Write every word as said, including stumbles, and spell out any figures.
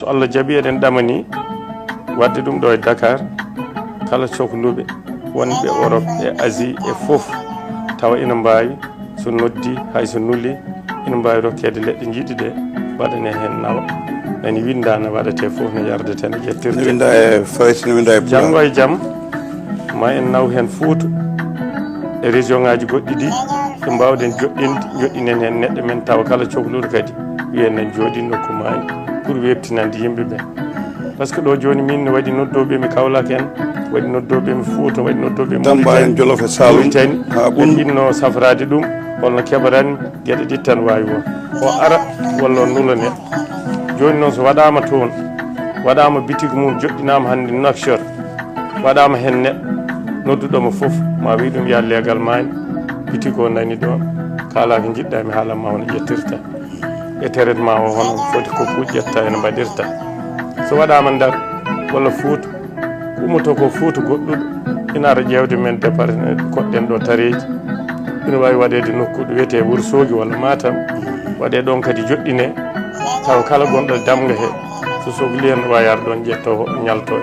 So Allah jaɓi, eɗen ɗamani waɗde ɗum ɗo e Dakar. Kala cohluɓe wonɓe Europe e Asie e fof, tawa ina mbaawi, so noddi, hay so nuli, ina mbaawi rokkeede leɗɗe njiɗi ɗe, waɗane heen nawa. Nani winnda no waɗetee fof, no yardetee, no ƴettirtee. Ne winnda e Farayse, ne winnda e Pulaar. Janngo e jam, ma en naw heen Fuuta e région ŋaaji goɗɗi ɗi, ɓe mbaawɗen joɗɗinde, joɗɗinen heen neɗɗo men, tawa kala cohluɗo kadi wiyen nan jooɗi nokku maayo pour weɓtinande yimɓe ɓe. Par ce que ɗo jooni min ne waɗi noddooɓe mi Kaolack en, waɗi noddooɓe mi Fuuta, waɗi noddooɓe mi Tamba en, Mauritanie, Jolof e Saloum, Mauritanie, haa ɓen Ɓun. Ɗinno safraade ɗum, holno keɓaranmi geɗe ɗi tan waawi won. O ara walla o nula neɗɗo. Jooni noon so waɗaama toon, waɗaama bitik mum joɗɗinaama hannde Nouakchott, waɗaama heen neɗɗo, nodduɗo mo fof, ma wiy ɗum ya legal maayo, bitik o nani ɗoon, kaalaa ko njiɗɗaa mi haalan ma hono ƴettirta. E traitement o hono foti ko kuuƴ ƴetta ene mbaɗirta. So waɗaama Ndar walla Fuuta, ko ummoto ko Fuuta goɗɗuɗo ina ara ƴeewde men départ koɗɗen ɗo tareeji. Ina waawi waɗeede nokku ɗo wiyetee Wuro Soogi walla Matam, waɗee ɗoon kadi joɗɗinee, tawa kala gonɗo damga he, so sokli heen, waawi ar ɗoon ƴettoo, ñaltoo.